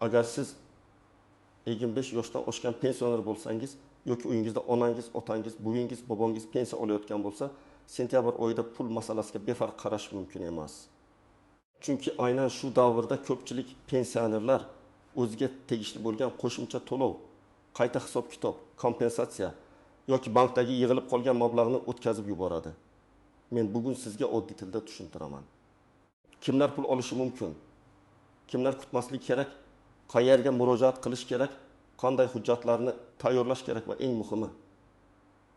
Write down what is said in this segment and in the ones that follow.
Agar siz 25 yoshdan oshgan pensioner bo'lsangiz yoki uyingizda onangiz, otangiz, buvingiz, bobongiz pensiya olayotgan bo'lsa, sentyabr oyida pul masalasiga befarq qarash mumkin emas. Chunki aynan shu davrda ko'pchilik pensionerlar o'ziga tegishli bo'lgan qo'shimcha to'lov, qayta hisob-kitob, kompensatsiya yoki bankdagi yig'ilib qolgan mablag'ni o'tkazib yuboradi. Men bugun sizga oddiy tilda tushuntiraman. Kimlar pul olishi mumkin? Kimlar kutmasligi kerak? Qayerga murojaat qilish kerak? Qanday hujjatlarni tayyorlash kerak va eng muhimi,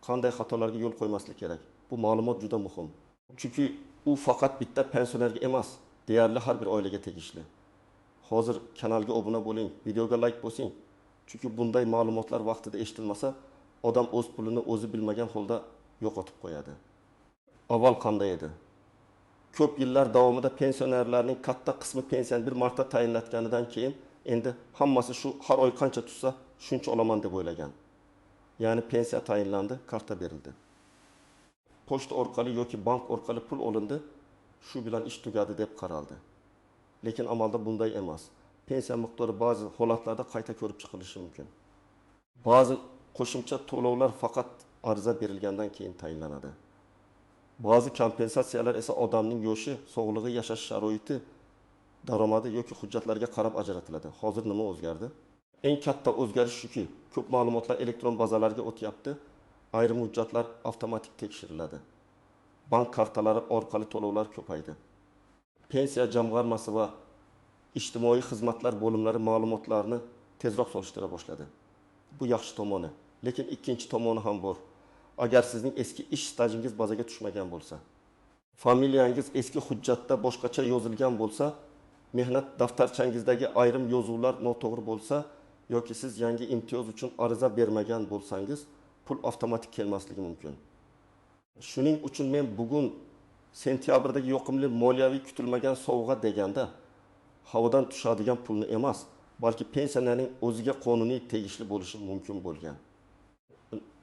qanday xatolarga yo'l qo'ymaslik kerak? Bu ma'lumot juda muhim. Chunki u faqat bitta pensionerga emas, deyarli har bir oilaga tegishli. Hozir kanalga obuna bo'ling, videoga like bosing. Chunki bunday ma'lumotlar vaqtida eshitilmasa, odam o'z pulini o'zi bilmagan holda yo'qotib qo'yadi. Avval qanday edi? Ko'p yillar davomida pensionerlarning katta qismi pensiyani bir marta tayinlatganidan keyin endi hammasi shu har oy qancha tushsa shuncha olaman deb o'ylagan. Ya'ni pensiya tayinlandi, karta berildi. Pochta orqali yoki bank orqali pul olindi, shu bilan ish tugadi deb qaraldi. Lekin amalda bunday emas. Pensiya miqdori ba'zi holatlarda qayta ko'rib chiqilishi mumkin. Ba'zi qo'shimcha to'lovlar faqat ariza berilgandan keyin tayinlanadi. Ba'zi kompensatsiyalar esa odamning yoshi, sog'lig'i, yashash sharoiti, daromadi yoki hujjatlarga qarab ajratiladi. Hozir nima o'zgardi? Eng katta o'zgarish shuki, ko'p ma'lumotlar elektron bazalarga o'tyapti, ayrim hujjatlar avtomatik tekshiriladi. Bank kartalari orqali to'lovlar ko'paydi. Pensiya jamg'armasi va ijtimoiy xizmatlar bo'limlari ma'lumotlarni tezroq solishtira boshladi. Bu yaxshi tomoni, lekin ikkinchi tomoni ham bor. Agar sizning eski ish stajingiz bazaga tushmagan bo'lsa, familiyangiz eski hujjatda boshqacha yozilgan bo'lsa, mehnat daftarchangizdagi ayrim yozuvlar noto'g'ri bo'lsa yoki siz yangi imtiyoz uchun ariza bermagan bo'lsangiz, pul avtomatik kelmasligi mumkin. Shuning uchun men bugun sentyabrdagi yoqimli moliyaviy kutilmagan sovg'a deganda havodan tushadigan pulni emas, balki pensionerning o'ziga qonuniy tegishli bo'lishi mumkin bo'lgan.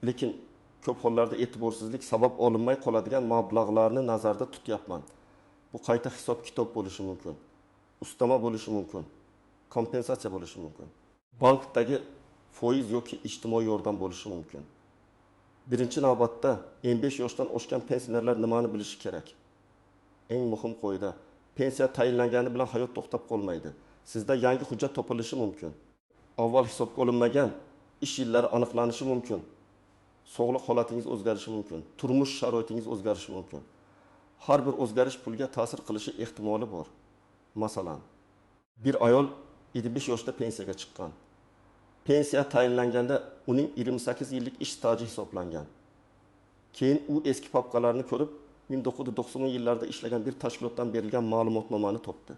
Lekin ko'p hollarda e'tiborsizlik sabab olinmay qoladigan mablag'larni nazarda tutyapman. Bu qayta hisob-kitob bo'lishi mumkin, ustama bo'lishi mumkin, kompensatsiya bo'lishi mumkin. Bankdagi foiz yoki ijtimoiy yordam bo'lishi mumkin. Birinchi navbatda 55 yoshdan oshgan pensionerlar nimani bilishi kerak? Eng muhim qoida, pensiya tayinlangani bilan hayot to'xtab qolmaydi. Sizda yangi hujjat topilishi mumkin. Avval hisobga olinmagan ish yillari aniqlanishi mumkin. Sog'liq holatingiz o'zgarishi mumkin, turmush sharoitingiz o'zgarishi mumkin. Har bir o'zgarish pulga ta'sir qilishi ehtimoli bor. Masalan, bir ayol 55 yoshda pensiyaga chiqqan. Pensiya tayinlanganda uning 28 yillik ish staji hisoblangan. Keyin u eski papkalarni ko'rib, 1990-yillarda ishlagan bir tashkilotdan berilgan ma'lumotnomani topdi.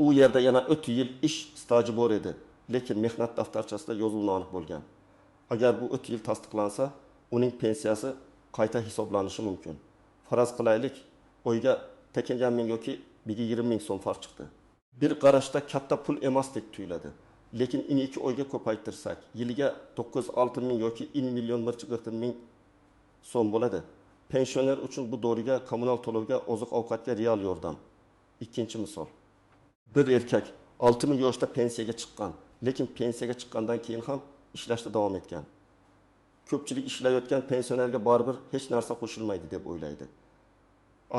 U yerda yana 3 yil ish staji bor edi, lekin mehnat daftarchasida yozuv noaniq bo'lgan. Agar bu 3 yil tasdiqlansa, uning pensiyasi qayta hisoblanishi mumkin. Faraz qilaylik, oyga tekingan ming yoki 20 ming so'm farq chiqdi. Bir qarashda katta pul emasdek tuyuladi. Lekin 2 oyga ko'paytirsak, yiliga 906 ming yoki 1 million 140 ming so'm bo'ladi. Pensioner uchun bu doriga, kommunal to'lovga, oziq-ovqatga real yordam. Ikkinchi misol. Bir erkak 6 ming yoshda pensiyaga chiqqan, lekin pensiyaga chiqqandan keyin ham ishlashda davom etgan. Ko'pchilik ishlayotgan pensionerga baribir hech narsa qo'shilmaydi deb o'ylaydi.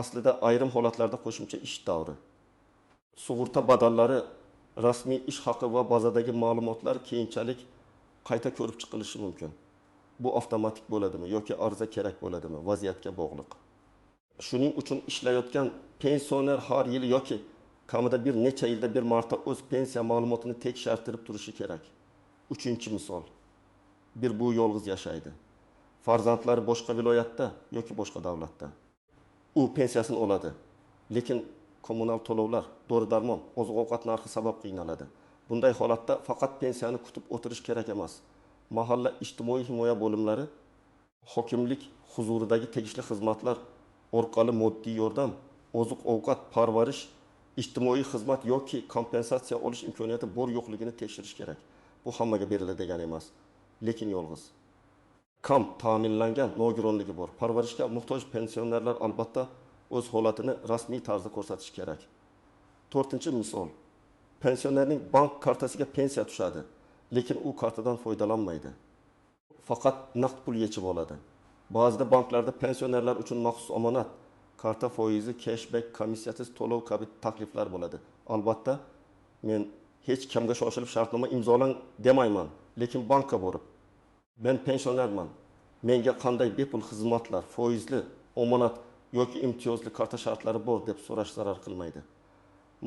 Aslida ayrim holatlarda qo'shimcha ish davri, sug'urta badallari, rasmiy ish haqi va bazadagi ma'lumotlar keyinchalik qayta ko'rib chiqilishi mumkin. Bu avtomatik bo'ladimi yoki ariza kerak bo'ladimi, vaziyatga bog'liq. Shuning uchun ishlayotgan pensioner har yili yoki kamida bir necha yilda bir marta o'z pensiya ma'lumotini tekshirtirib turishi kerak. Uchinchi misol. Bir bu yolg'iz yashaydi. Farzandlari boshqa viloyatda yoki boshqa davlatda. U pensiyasini oladi, lekin kommunal to'lovlar, dori-darmon, oziq-ovqat narxi sabab qiynaladi. Bunday holatda faqat pensiyani kutib o'tirish kerak emas. Mahalla ijtimoiy himoya bo'limlari, hokimlik huzuridagi tegishli xizmatlar orqali moddiy yordam, oziq-ovqat, parvarish, ijtimoiy xizmat yoki kompensatsiya olish imkoniyati bor yo'qligini tekshirish kerak. Bu hammaga beriladi degani emas, lekin yolg'iz. Kam ta'minlangan nogironligi bor. Parvarishga muhtoj pensionerlar albatta o'z holatini rasmiy tarzda ko'rsatish kerak. To'rtinchi misol. Pensionerning bank kartasiga pensiya tushadi, lekin u kartadan foydalanmaydi. Faqat naqd pul yechib oladi. Ba'zida banklarda pensionerlar uchun maxsus omonat, karta foizi, keshbek, komissiyasiz to'lov kabi takliflar bo'ladi. Albatta, men hech kimga shoshilib shartnoma imzolang demayman, lekin bankka borib, men pensionerman, menga qanday bepul xizmatlar, foizli omonat yoki imtiyozli karta shartlari bor deb so'rash zarar qilmaydi.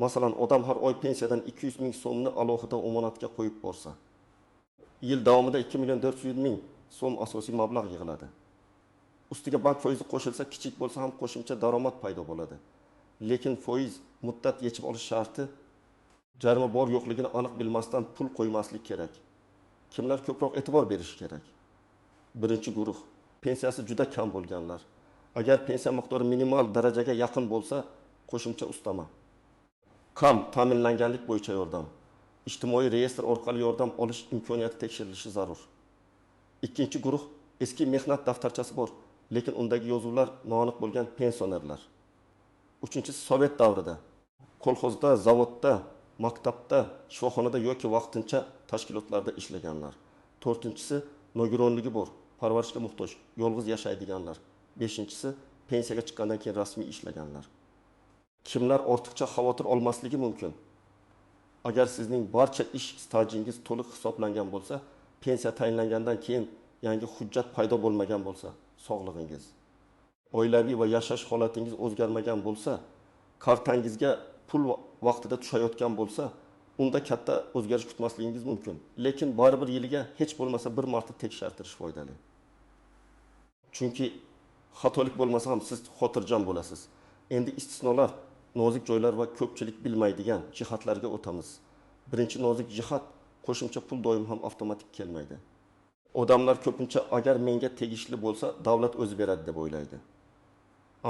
Masalan, odam har oy pensiyadan 200 ming so'mni alohida omonatga qo'yib borsa, yil davomida 2 400 000 so'm asosiy mablag' yig'iladi. Ustiga bank foizi qo'shilsa, kichik bo'lsa ham qo'shimcha daromad paydo bo'ladi. Lekin foiz muddat yechib olish sharti, jarima bor yo'qligini aniq bilmasdan pul qo'ymaslik kerak. Kimlar ko'proq e'tibor berishi kerak? Birinchi guruh, pensiyasi juda kam bo'lganlar. Agar pensiya miqdori minimal darajaga yaqin bo'lsa, qo'shimcha ustama. Kam ta'minlanganlik bo'yicha yordam, ijtimoiy reyestr orqali yordam olish imkoniyati tekshirilishi zarur. Ikkinchi guruh, eski mehnat daftarchasi bor, lekin undagi yozuvlar noaniq bo'lgan pensionerlar. Uchinchisi, sovet davrida kolxozda, zavodda, maktabda, shifoxonada yoki vaqtincha tashkilotlarda ishlaganlar. To'rtinchisi, nogironligi bor, parvarishga muhtoj, yolg'iz yashaydiganlar. Beshinchisi, pensiyaga chiqqandan keyin rasmiy ishlaganlar. Kimlar ortiqcha xavotir olmasligi mumkin? Agar sizning barcha ish stajingiz to'liq hisoblangan bo'lsa, pensiya tayinlangandan keyin yangi hujjat paydo bo'lmagan bo'lsa, sog'lig'ingiz, oilaviy va yashash holatingiz o'zgarmagan bo'lsa, kartangizga pul vaqtida tushayotgan bo'lsa, unda katta o'zgarish kutmasligingiz mumkin. Lekin baribir yiliga hech bo'lmasa bir marta tekshirtirish foydali. Chunki xatolik bo'lmasa ham siz xotirjam bo'lasiz. Endi istisnolar, nozik joylar va ko'pchilik bilmaydigan jihatlarga o'tamiz. Birinchi nozik jihat, qo'shimcha pul doim ham avtomatik kelmaydi. Odamlar ko'pincha agar menga tegishli bo'lsa, davlat o'zi beradi deb o'ylaydi.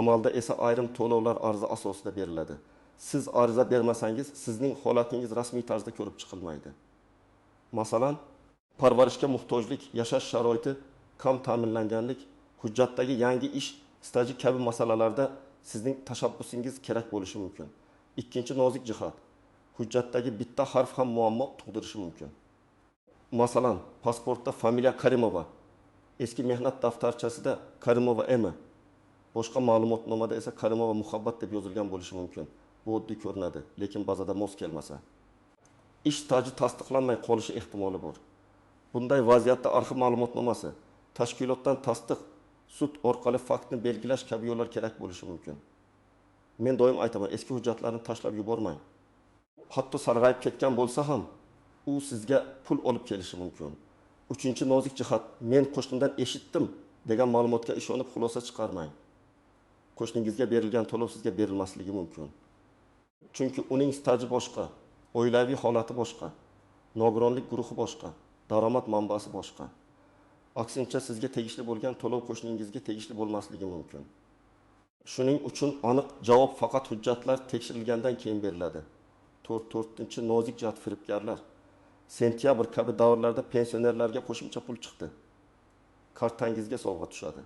Amalda esa ayrim to'lovlar arza asosida beriladi. Siz ariza bermasangiz, sizning holatingiz rasmiy tarzda ko'rib chiqilmaydi. Masalan, parvarishga muhtojlik, yashash sharoiti, kam ta'minlanganlik, hujjatdagi yangi ish staji kabi masalalarda sizning tashabbusingiz kerak bo'lishi mumkin. Ikkinchi nozik jihat, hujjatdagi bitta harf ham muammo tug'dirishi mumkin. Masalan, pasportda familiya Karimova, eski mehnat daftarchasida Karimova M, boshqa ma'lumotnomada esa Karimova Muhabbat deb yozilgan bo'lishi mumkin. Bu oddiy ko'rinadi, lekin ba'zida mos kelmasa, ish staji tasdiqlanmay qolishi ehtimoli bor. Bunday vaziyatda arxiv ma'lumotnomasi, tashkilotdan tasdiq, sud orqali faktni belgilash kabi yo'llar kerak bo'lishi mumkin. Men doim aytaman, eski hujjatlarni tashlab yubormang. Hatto sarg'ayib ketgan bo'lsa ham u sizga pul olib kelishi mumkin. Uchinchi nozik jihat, men qo'shnimdan eshitdim degan ma'lumotga ishonib xulosa chiqarmang. Qo'shningizga berilgan to'lov sizga berilmasligi mumkin. Chunki uning staji boshqa, oilaviy holati boshqa, nogironlik guruhi boshqa, daromad manbasi boshqa. Aksincha, sizga tegishli bo'lgan to'lov qo'shningizga tegishli bo'lmasligi mumkin. Shuning uchun aniq javob faqat hujjatlar tekshirilgandan keyin beriladi. To'rtinchi nozik jihat, firibgarlar. Sentyabr kabi davrlarda pensionerlarga qo'shimcha pul chiqdi. Kartangizga sovg'a tushadi.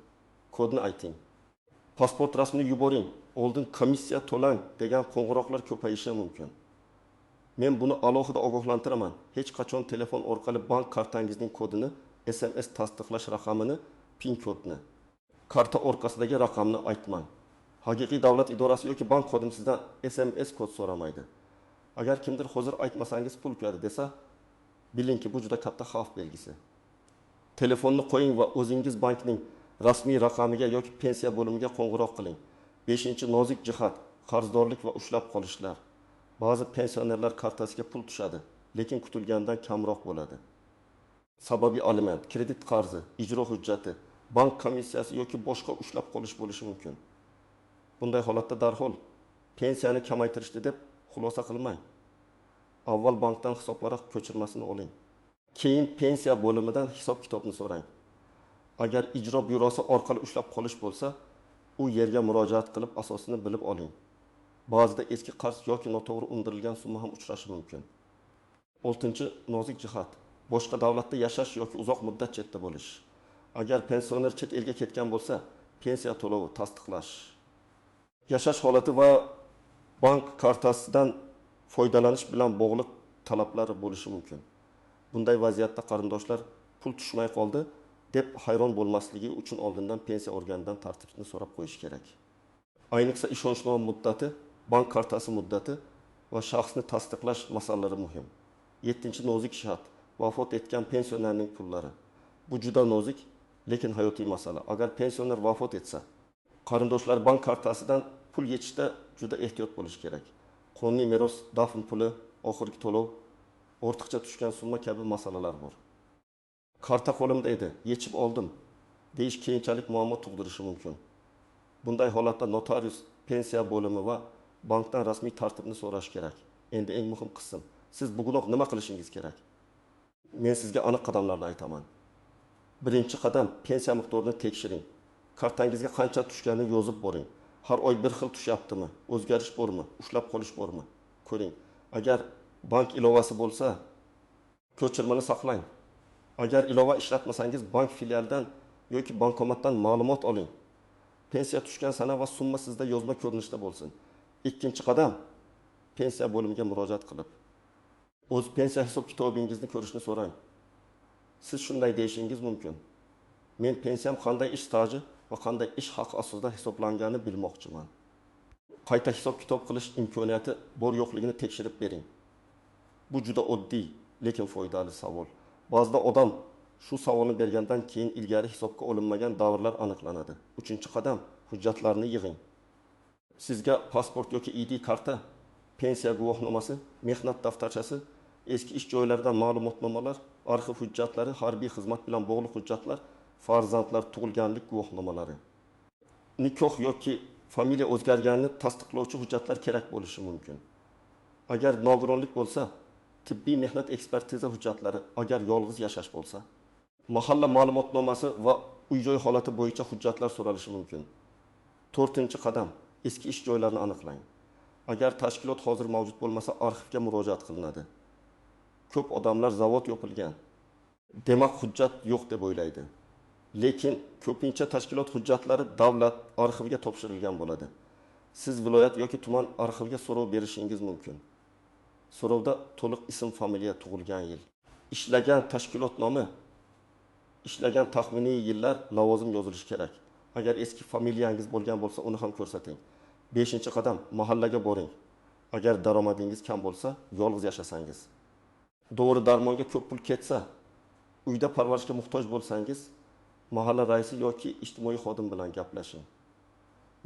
Kodni ayting. Pasport rasmini yuboring, oldin komissiya to'lang degan qo'ng'iroqlar ko'payishi mumkin. Men buni alohida ogohlantiraman. Hech qachon telefon orqali bank kartangizning kodini, SMS tasdiqlash raqamini, PIN kodni, karta orqasidagi raqamni aytmang. Haqiqiy davlat idorasi yoki bank xodimi sizdan SMS kod so'ramaydi. Agar kimdir hozir aytmasangiz pul keladi desa, bilingki bu juda katta xavf belgisi. Telefonni qo'ying va o'zingiz bankning rasmiy raqamiga yoki pensiya bo'limiga qo'ng'iroq qiling. Beshinchi nozik jihat, qarzdorlik va ushlab qolishlar. Ba'zi pensionerlar kartasiga pul tushadi, lekin kutilgandan kamroq bo'ladi. Sababi aliment, kredit qarzi, ijro hujjati, bank komissiyasi yoki boshqa ushlab qolish bo'lishi mumkin. Bunday holatda darhol pensiyani kamaytirishdi deb xulosa qilmang. Avval bankdan hisobvaraq ko'chirmasini oling. Keyin pensiya bo'limidan hisob-kitobni so'rang. Agar ijro byurosi orqali ushlab qolish bo'lsa, u yerga murojaat qilib asosini bilib oling. Ba'zida eski qarz yoki noto'g'ri undirilgan summa ham uchrashi mumkin. 6. Nozik jihat, boshqa davlatda yashash yoki uzoq muddat chetda bo'lish. Agar pensioner chet elga ketgan bo'lsa, pensiya to'lovi tasdiqlash, yashash holati va bank kartasidan foydalanish bilan bog'liq talablari bo'lishi mumkin. Bunday vaziyatda qarindoshlar pul tushmay qoldi deb hayron bo'lmasligi uchun oldindan pensiya organidan tartibni so'rab qo'yish kerak. Ayniqsa ishonchnoma muddati, bank kartasi muddati va shaxsni tasdiqlash masalalari muhim. Yettinchi nozik shart: vafot etgan pensionerning pullari. Bu juda nozik, lekin hayotiy masala. Agar pensioner vafot etsa, qarindoshlar bank kartasidan pul yechishda juda ehtiyot bo'lish kerak. Qonuniy meros, dafn puli, oxirgi to'lov, ortiqcha tushgan summa kabi masalalar bor. Karta qo'limda edi, yechib oldim deyish keyinchalik muammo tug'dirishi mumkin. Bunday holatda notarius, pensiya bo'limi va bankdan rasmiy tartibni so'rash kerak. Endi eng muhim qism: siz bugunoq nima qilishingiz kerak? Men sizga aniq qadamlarni aytaman. Birinchi qadam: pensiya miqdorini tekshiring. Kartangizga qancha tushganini yozib boring. Har oy bir xil tushyaptimi? O'zgarish bormi? Ushlab qolish bormi? Ko'ring. Agar bank ilovasi bo'lsa, ko'chirmani saqlang. Agar ilova ishlatmasangiz, bank filialidan yoki bankomatdan ma'lumot oling. Pensiya tushgan sana va summa sizda yozma ko'rinishda bo'lsin. Ikkinchi qadam: pensiya bo'limiga murojaat qilib, o'z pensiya hisob kitobingizni ko'rishni so'rang. Siz shunday deyishingiz mumkin: men pensiyam qanday ish staji va qanday ish haqi asosida hisoblanganini bilmoqchiman. Qayta hisob kitob qilish imkoniyati bor yo'qligini tekshirib bering. Bu juda oddiy, lekin foydali savol. Ba'zida odam shu savolni bergandan keyin ilgari hisobga olinmagan davrlar aniqlanadi. Uchinchi qadam: hujjatlarni yig'ing. Sizga pasport yoki ID karta, pensiya guvohnomasi, mehnat daftarchasi, eski ish joylaridan ma'lumotnomalar, arxiv hujjatlari, harbiy xizmat bilan bog'liq hujjatlar, farzandlar tug'ilganlik guvohnomalari, nikoh yoki familiya o'zgarganini tasdiqlovchi hujjatlar kerak bo'lishi mumkin. Agar nogironlik bo'lsa, tibbiy mehnat ekspertiza hujjatlari, agar yolg'iz yashash bo'lsa, mahalla ma'lumotnomasi va uy-joy holati bo'yicha hujjatlar so'ralishi mumkin. To'rtinchi qadam: eski ish joylarini aniqlang. Agar tashkilot hozir mavjud bo'lmasa, arxivga murojaat qilinadi. Ko'p odamlar zavod yopilgan, demak hujjat yo'q deb o'ylaydi. Lekin ko'pincha tashkilot hujjatlari davlat arxiviga topshirilgan bo'ladi. Siz viloyat yoki tuman arxiviga so'rov berishingiz mumkin. So'rovda to'liq ism, familiya, tug'ilgan yil, ishlagan tashkilot nomi, ishlagan taxminiy yillar, lavozim yozilishi kerak. Agar eski familiyangiz bo'lgan bo'lsa, uni ham ko'rsating. Beshinchi qadam: mahallaga boring. Agar daromadingiz kam bo'lsa, yolg'iz yashasangiz, dori darmonga ko'p pul ketsa, uyda parvarishga muhtoj bo'lsangiz, mahalla raisi yoki ijtimoiy xodim bilan gaplashing.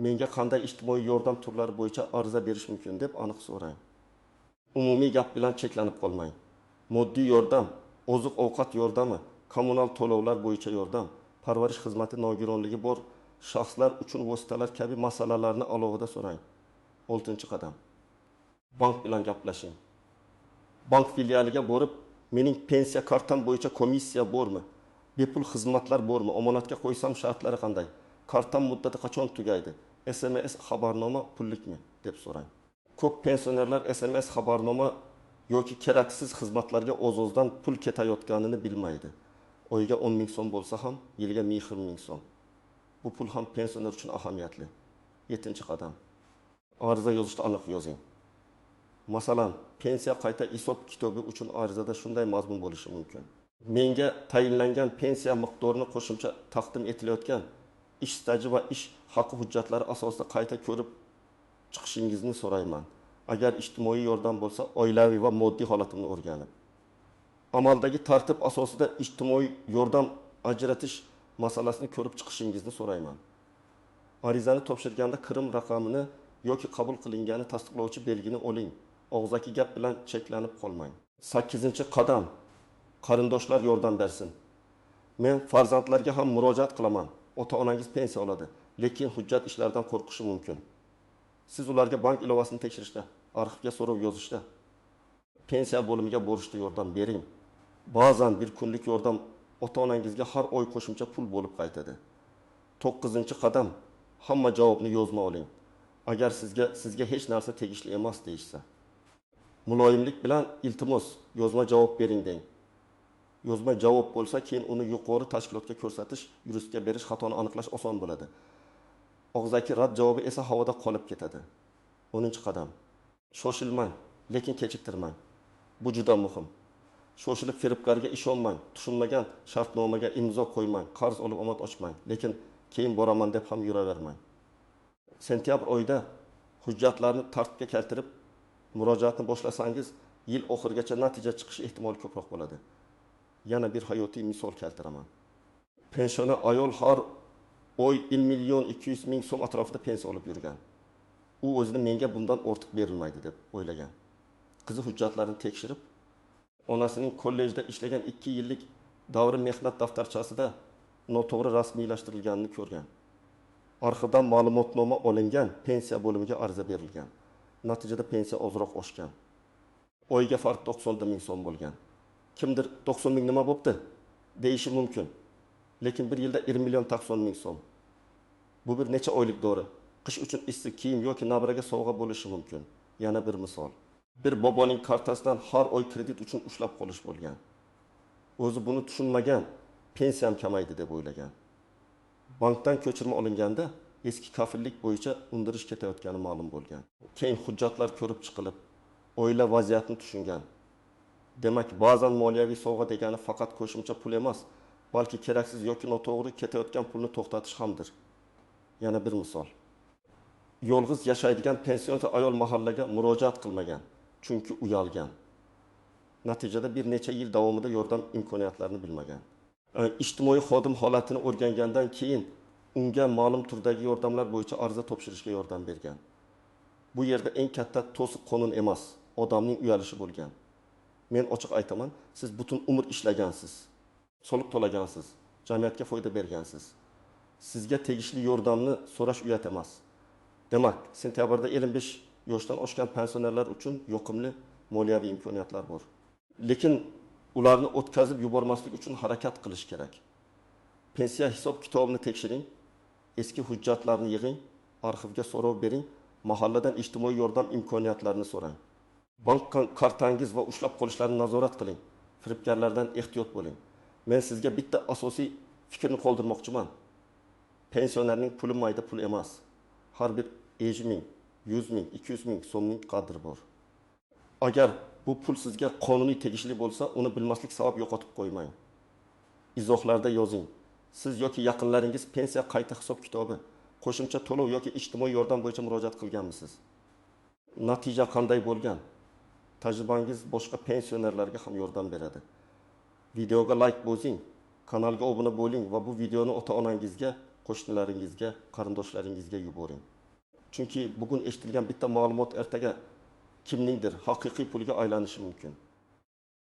Menga qanday ijtimoiy yordam turlari bo'yicha ariza berish mumkin deb aniq so'rang. Umumiy gap bilan cheklanib qolmang. Moddiy yordam, oziq-ovqat yordami, kommunal to'lovlar bo'yicha yordam, parvarish xizmati, nogironligi bor shaxslar uchun vositalar kabi masalalarni alohida so'rang. Oltinchi qadam: bank bilan gaplashing. Bank filialiga borib, mening pensiya kartam bo'yicha komissiya bormi? Bepul xizmatlar bormi? Omonatga qo'ysam shartlari qanday? Kartam muddati qachon tugaydi? SMS xabarnoma pullikmi deb so'rang. Ko'p pensionerlar SMS xabarnoma yoki keraksiz xizmatlarga o'z-o'zidan pul ketayotganini bilmaydi. Oyiga 10 ming so'm bo'lsa ham, yiliga 1020 ming so'm. Bu pul ham pensioner uchun ahamiyatli. Yettinchi qadam: ariza yozishda aniq yozing. Masalan, pensiya qayta hisob kitobi uchun arizada shunday mazmun bo'lishi mumkin: menga tayinlangan pensiya miqdorini qo'shimcha taqdim etilayotgan ish staji va ish haqi hujjatlari asosida qayta ko'rib chiqishingizni so'rayman. Agar ijtimoiy yordam bo'lsa, oilaviy va moddiy holatimni o'rganib, amaldagi tartib asosida ijtimoiy yordam ajratish masalasini ko'rib chiqishingizni so'rayman. Arizani topshirganda kirim raqamini yoki qabul qilingani tasdiqlovchi belgini oling. Og'zaki gap bilan cheklanib qolmang. Sakkizinchi qadam: qarindoshlar yordam bersin. Men farzandlarga ham murojaat qilaman. Ota-onangiz pensiya oladi, lekin hujjat ishlaridan qo'rqishi mumkin. Siz ularga bank ilovasini tekshirishda, arxivga so'rov yozishda, pensiya bo'limiga borishda yordam bering. Ba'zan bir kunlik yordam ota-onangizga har oy qo'shimcha pul bo'lib qaytadi. To'qqizinchi qadam: hamma javobni yozma oling. Agar sizga hech narsa tegishli emas deyishsa, muloyimlik bilan iltimos, yozma javob bering deng. Yozma javob bo'lsa, keyin uni yuqori tashkilotga ko'rsatish, yuristga berish, xatoni aniqlash oson bo'ladi. Og'zaki rad javobi esa havoda qolib ketadi. 10-qadam. Shoshilmang, lekin kechiktirmang. Bu juda muhim. Shoshilib firibgarga ishonmang, tushunmagan shartnomaga imzo qo'ymang, qarz olib omad ochmang, lekin keyin boraman deb ham yuravermang. Sentyabr oyida hujjatlarni tartibga keltirib, murojaatni boshlasangiz, yil oxirigacha natija chiqishi ehtimoli ko'proq bo'ladi. Yana bir hayotiy misol keltiraman. Pensioner ayol har oy 1 million 200 ming so'm atrofida pensiya olib yurgan. U o'zini menga bundan ortiq berilmaydi deb o'ylagan. Qizi hujjatlarini tekshirib, onasining kollejda ishlagan 2 yillik davri mehnat daftarchasida noto'g'ri rasmiylashtirilganini ko'rgan. Arxivdan ma'lumotnoma olingan, pensiya bo'limiga ariza berilgan. Natijada pensiya ozroq oshgan. Oyga farq 90 ming so'm bo'lgan. Kimdir 90 ming nima bo'pti deyishi mumkin. Lekin bir yilda 1 million 90 ming so'm. Bu bir necha oylik dori. Qish uchun issiq kiyim yoki nabiraga sovg'a bo'lishi mumkin. Yana bir misol. Bir boboning kartasidan har oy kredit uchun ushlab qolish bo'lgan. O'zi buni tushunmagan, pensiyam kamaydi deb o'ylagan. Bankdan ko'chirma olinganda eski kafillik bo'yicha undirish ketayotgani ma'lum bo'lgan. Keyin hujjatlar ko'rib chiqilib, oila vaziyatni tushungan. Demak, ba'zan moliyaviy sovg'a degani faqat qo'shimcha pul emas, balki keraksiz yoki noto'g'ri ketayotgan pulni to'xtatish hamdir. Yana bir misol. Yolg'iz yashaydigan pensioner ayol mahallaga murojaat qilmagan, chunki uyalgan. Natijada bir necha yil davomida yordam imkoniyatlarini bilmagan. Ijtimoiy xodim holatini o'rgangandan keyin unga ma'lum turdagi yordamlar bo'yicha ariza topshirishga yordam bergan. Bu yerda eng katta to'siq qonun emas, odamning uyalishi bo'lgan. Men ochiq aytaman, siz butun umr ishlagansiz, soliq to'lagansiz, jamiyatga foyda bergansiz. Sizga tegishli yordamni so'rash uyat emas. Demak, sentyabrda 55 yoshdan oshgan pensionerlar uchun yoqimli moliyaviy imkoniyatlar bor. Lekin ularni o'tkazib yubormaslik uchun harakat qilish kerak. Pensiya hisob kitobini tekshiring, eski hujjatlarni yig'ing, arxivga so'rov bering, mahalladan ijtimoiy yordam imkoniyatlarini so'rang. Bank kartangiz va ushlab qolishlarni nazorat qiling. Firibgarlardan ehtiyot bo'ling. Men sizga bitta asosiy fikrni qoldirmoqchiman. Pensionerning puli mayda pul emas. Har bir 50 ming, 100 ming, 200 ming so'mning qadri bor. Agar bu pul sizga qonuniy tegishli bo'lsa, uni bilmaslik sabab yo'qotib qo'ymang. Izohlarda yozing. Siz yoki yaqinlaringiz pensiya qayta hisob kitobi, qo'shimcha to'lov yoki ijtimoiy yordam bo'yicha murojaat qilganmisiz? Natija qanday bo'lgan? Tajribangiz boshqa pensionerlarga ham yordam beradi. Videoga like bosing, kanalga obuna bo'ling va bu videoni ota-onangizga, qo'shnilaringizga, qarindoshlaringizga yuboring. Chunki bugun eshitilgan bitta ma'lumot ertaga kimningdir haqiqiy pulga aylanishi mumkin.